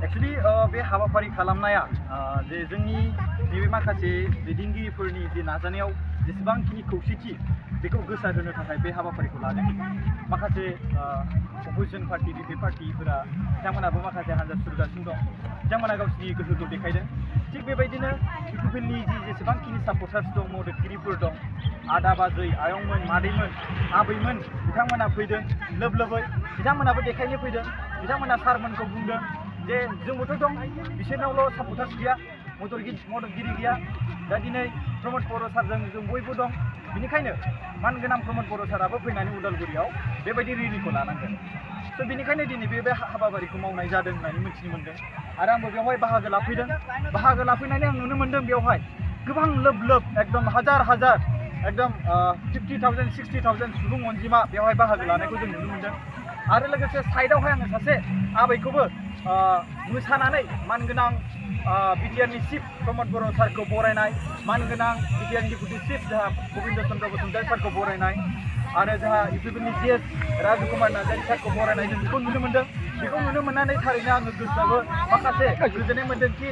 Actually बे हाबाफारि खालामनाया जे जोंनि नैबे माखासे दैदेनगिरिफोरनि जे नाजानायाव जेसेबांखिनि खौसेथि बेखौ गोसारहोनो थाखाय बे हाबाफारिखौ लादों। माखासे अपोजिशन पार्टी बे पार्टीफोरा बिथांमोनाबो माखासे हान्जा सुरगासिनो दं, बिथांमोना गावसिनि गोहोखौ देखायदों। थिग बेबायदिनो इउपिपिएलनि जेसेबांखिनि सापर्टार्स दं, मददगिरिफोर दं, आदा बाजै, आयंमोन, मादैमोन, आबैमोन, बिथांमोना फैदों लोब लोबै, बिथांमोनाबो देखायनो फैदों। बिथांमोना सारमोनखौ बुंदों जे जोंबोथ' दं, बिसोरनावल' सापर्टार्स गैया, मददगिरि गैया। दा दिनै प्रमद बर' सारजों जों बयबो दं, बेनिखायनो मानगोनां प्रमद बर' साराबो फैनानै उदालगुरियाव बेबायदि रेलिखौ लानांगोन। स' बेनिखायनो दिनै बे हाबाफारिखौ मावनाय जादों होननानै मिथिनो मोन्दों आरो आंबो बेवहाय बाहागो लाफैदों। बाहागो लाफैनानै आं नुनो मोन्दों बेवहाय गोबां लोब लोब एकदम हाजार हाजार एकदम 50,000 60,000 सुबुं अनजिमा बेवहाय बाहागो लानायखौ जों नुनो मोन्दों। आरो लोगोसे साइडआवहाय आङो सासे आबैखौबो मोसानानै मानगोनां बिटिआरनि चिफ प्रमद बर' सारखौ बरायनाय, मानगोनां बिटिआरनि डिपुटि चिफ जोंहा गबिन्द चन्द्र बसुमतारी सारखौ बरायनाय आरो जोंहा इउपिपिएलनि जिएस राजकुमार नार्जारी सारखौ बरायनाय जों बेखौ नुनो मोन्दों। बेखौ नुनो मोननानै थारैनो आङो गोसोआबो माखासे गोजोननाय मोन्दों कि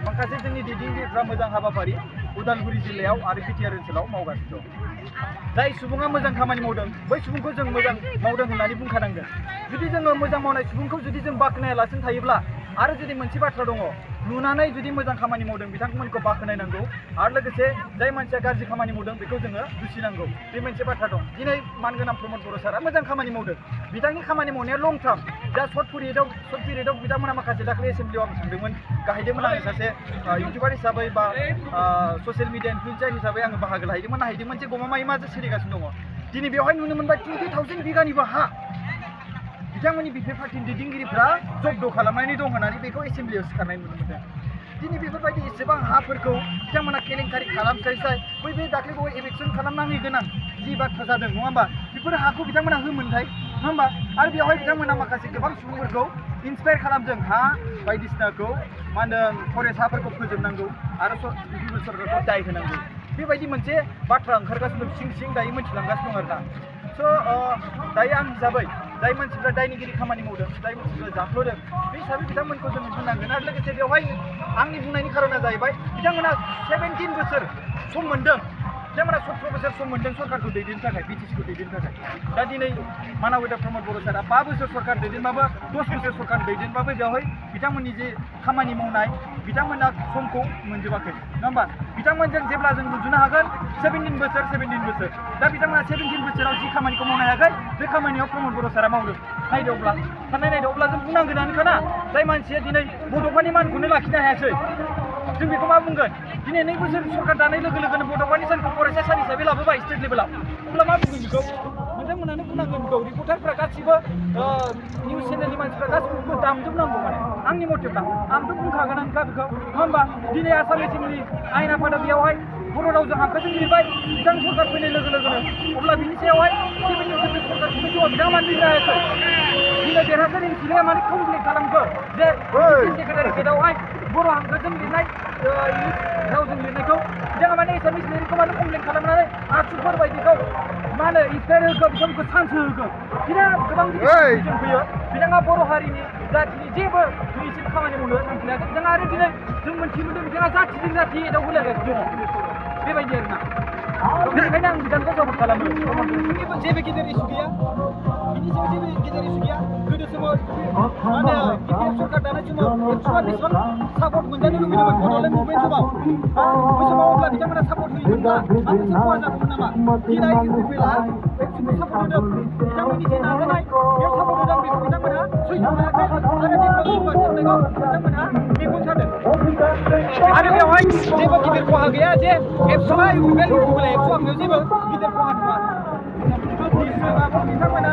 माखासे जोंनि दैदेनगिरिफ्रा मोजां हाबाफारि उदालगुरि जिल्लायाव आरो बिटिआर ओनसोलाव मावगासिनो दं। जाय सुबुङा मोजां खामानि मावदों बै सुबुंखौ जों मोजां मावदों होननानै बुंखानांगोन। जुदि जोङो मोजां मावनाय सुबुंखौ जुदि जों बाख्नायालासिनो थायोब्ला आरो जुदि मोनसे बाथ्रा दङ, नुनानै जुदि मोजां खामानि मावदों बिथांमोनखौ बाख्नायनांगौ आरो लोगोसे जाय मानसिया गाज्रि खामानि मावदों बेखौ जोङो दुसिनांगौ। बे मोनसे बाथ्रा दं। दिनै मानगोनां प्रमद बर' सारा मोजां खामानि मावदों, बिथांनि खामानि मावनाया लं टार्म। दा सर्ट पिरियडआव बिथांमोना माखासे दाख्लै एसेम्बलियाव आं थांदोंमोन, गाहायदोंमोन आङो सासे इउटिउबार हिसाबै बा ससियेल मिडिया इनफ्लुएन्सार हिसाबै आङो बाहागो नायहैदोंमोन जे गमामायै मा सोलिगासिनो दङ। दिनै बेवहाय नुनो मोनबाय 20,000 बिगानिबो हा बिथांमोननि बिपि पार्टिनि दैदेनगिरिफ्रा जब्द खालामनानै दं होननानै बेखौ एसेम्बलियाव सिखारनाय नुनो मोन्दों। दिनै बेफोरबायदि एसेबां हाफोरखौ बिथांमोना केलेंकारि खालामस्लायस्लाय बे दाख्लै बावै इलेक्सन खालामनांगौ गोनां जि बाथ्रा जादों नङा होमबा, बेफोर हाखौ बिथांमोना होमोनथाय नङा होमबा। आरो बेवहाय बिथांमोना माखासे गोबां सुबुंफोरखौ इन्सपायार खालामदों, हा बायदिसिनाखौ मा होनदों फरेस्ट हाफोरखौ फोजोबनांगौ आरो सरकारखौ दाय होनांगौ, बेबायदि मोनसे बाथ्रा ओंखारगासिनो दं, सिं दायो मोनथिलांगासिनो दं आरोना। स' दायो आं हिसाबै जाय मानसिफ्रा दायनिगिरि खामानि मावदों, जाय मानसिफ्रा जाफ्ल'दों, बे हिसाबै बिथांमोनखौ जोङो बुंनांगोन। आरो लोगोसे बेवहाय आंनि बुंनायनि खारना जाहैबाय बिथांमोना 17 बोसोर सम मोन्दों, बिथांमोना 17 बोसोर सम मोन्दों सरकारखौ दैदेननो थाखाय, बिटिसिखौ दैदेननो थाखाय। दा दिनै मानावदा प्रमद बर' सारा 5 बोसोर सरकार दैदेनबाबो 10 बोसोर सरकार दैदेनबाबो बेवहाय बिथांमोननि जे खामानि मावनाय बिथांमोना समखौ मोनजोबाखै नङा होमबा। बिथांमोनजों जेब्ला जों रुजुनो हागोन 17 बोसोर, दा बिथांमोना 17 बोसोराव जि खामानिखौ मावनो हायाखै बे खामानियाव प्रमद बर' सारा मावदों। नायदो अब्ला जों बुंनांगोनानोखाना जाय मानसिया दिनै बड'फानि मानखौनो लाखिनो हायासै, जों बेखौ मा बुंगोन। दिनै 2 बोसोर सरकार दानाय लोगो लोगोनो बड'फानि सानखौ फरायसा सान हिसाबै लाबोबाय स्टेट लेभेलाव, अब्ला मा बुंगोन बेखौ नोंथांमोनानो बुंनांगोन। बेखौ रिपर्टारफ्रा गासिबो निउस चेनेलनि मानसिफ्रा गासिबो दामजोबनांगौ। माने आंनि मथेब्ला आंथ' बुंखागोनानोखा बेखौ नङा होमबा। दिनै आसाम एसेम्बलि आयेन आफादा बेयावहाय बर' रावजों हांखोजों लिरबाय बिथां सरकार फैनाय लोगो लोगोनो, अब्ला बिनि सायावहाय 17 बोसोर सरकारखौबो जौआ बिथाङा मानो लिरनो हायाखै। दिनै देरहासार एमसिएलए माने कमप्लेन खालामखो जे सेक्रेटारियेटआवहाय बर' हांखोजों लिरनाय इंलिस रावजों लिरनायखौ बिथाङा माने एसामिस लिरनायखौ माने कमप्लेन खालामनानै आसुफोर बायदिखौ मा होनो इन्सपायार होखो, बिथांमोनखौ चान्स होखो। बिराद गोबां जों फैयो, बिथाङा बर' हारिनि जाथिनि जेबो दिनैसिम खामानि मावनो थांखि लायाखै बिथाङा। आरो दिनै जों मोनथिबोदों बिथाङा जाथिजों जाथि एदाव होलायगासिनो दङ, बेबायदि आरोना। बेनिखायनो आं बिथांखौ सापर्ट खालामो। जेबो गेदेर इस्यु गैया, बिनि सायाव जेबो गेदेर इस्यु गैया। गोदो समाव मा होनो बिपिएफ सरकार दानाय समाव एबसुआ बेसेबां सापर्ट मोनजानो लुबैदोंमोन बड'लेण्ड मुभमेन्ट समाव, बै समाव अब्ला बिथांमोना सापर्ट होयोमोनब्ला माबा मोनसे खहा जागौमोन नामा। दिनै इउपिपिएलआ एबसुखौ सापर्ट होदों, बिथांमोननि जे नाजानाय बेयाव सापर्ट होदों, बेखौ बिथांमोना सैज्य मोनाखै आरो डेभेलप जौगासारनायखौ बिथांमोना मेगन सादों। आरो बेवहाय जेबो गिदिर खहा गैया जे एबसुआ इउपिपिएलआ एबसु आंनियाव जेबो गिदिर खहा नङा। बिथांमोना